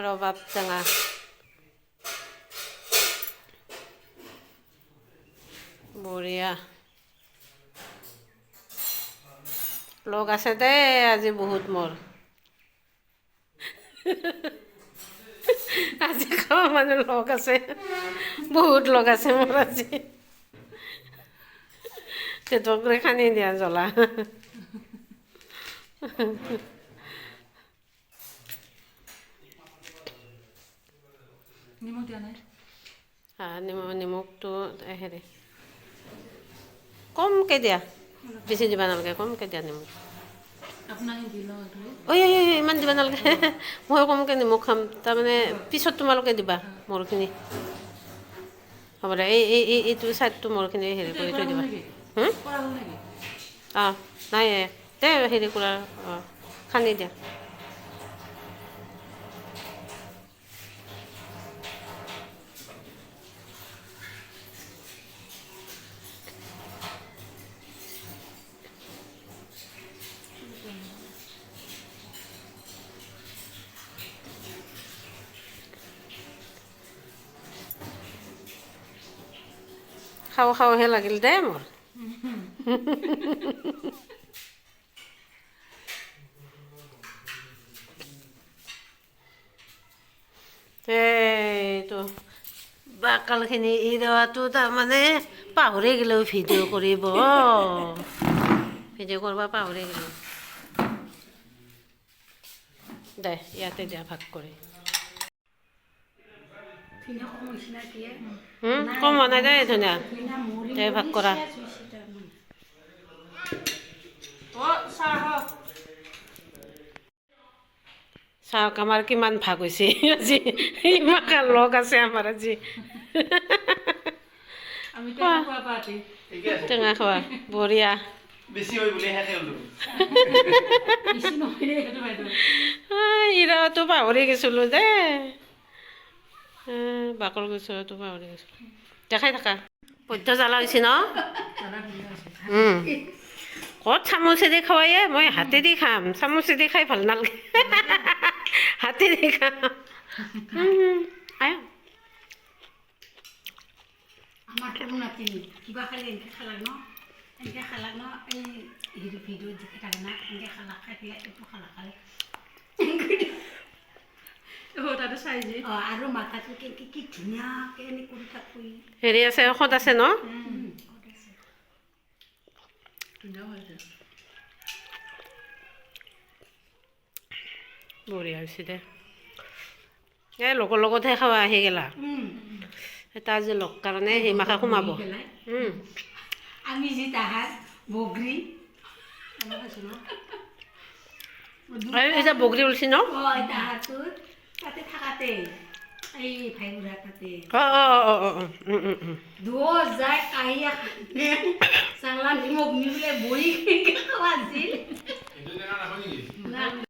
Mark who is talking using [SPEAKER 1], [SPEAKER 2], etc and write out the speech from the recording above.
[SPEAKER 1] ৰবাব টেঙা। বঢ়িয়া লগ আছে দেই আজি বহুত মোৰ। আজি খাৱা মানুহ লগ আছে, বহুত লগ আছে মোৰ আজি। পেটক খানি দিয়া জ্বলা।
[SPEAKER 2] নিমখ দিয়া নাই?
[SPEAKER 1] হা, নিমখটো হেৰি কমকৈ দিয়া, বেছি দিব নালাগে, কমকৈ দিয়া নিমখ। ঐ ইমান দিব নালাগে, মই কমকৈ নিমখ খাম, তাৰমানে পিছত তোমালোকে দিবা মোৰখিনি। হ'ব দে, এই এই এইটো ছাইডটো মোৰখিনি হেৰি কৰি থৈ দিবা। অঁ নাই দে, হেৰি কৰা, অঁ খান্দি দিয়া। খাওঁ খাওঁহে লাগিল দেই মোৰ। এইটো বাকালখিনি এৰোৱাটো তাৰমানে পাহৰি গ'লো ভিডিঅ' কৰিব, ভিডিঅ' কৰিব পাহৰি গ'লো। দে ইয়াতে দিয়া ভাগ কৰি। কম হোৱা নাই দেই, ধুনীয়া দে ভাগ কৰা। চাওক আমাৰ কিমান ভাগ হৈছে আজি, ইমান লগ আছে আমাৰ আজি। টেঙা খোৱা বঢ়িয়া। ইৰাটো পাহৰি গৈছিলোঁ দেই, বাকল গুচোৱাটো পাহৰি গৈছিলোঁ। দেখাই থাকা বৈদ্য জ্বালা হৈছে ন? ক'ত চামুচেদি খুৱায়ে, মই হাতেদি খাম, চামুচেদি খাই ভাল নালাগে, হাতেদি খাম। আয়া
[SPEAKER 3] আমাৰ সৰু নাতিনী কিবা খালে এনেকৈ খালাক ন, এনেকৈ খালাক ন, এই হেৰি ভিডিঅ'ত দেখি থাকে না, এনেকৈ খালাক খাই পেলাই এইটো খালাক খালে আৰু মাথাটো কেনেকৈ কি ধুনীয়াকৈ এনে কৰি থাকোঁ।
[SPEAKER 1] হেৰি আছে, ঔষধ আছে ন? বঢ়িয়া হৈছে দে। এই লগৰ লগতহে খাৱা আহি গেলা, এটা আজি লগ কাৰণে সেই মাখা সোমাব।
[SPEAKER 3] আমি যি তাহাৰ বগৰী
[SPEAKER 1] এতিয়া বগৰী ওলছি ন?
[SPEAKER 3] তাতে থাকাতে এই ভাই বুঢ়া তাতে দুও যায় কাহিয়া চাংলা নিমখ নি পেলাই বহি খাৱা আছিল।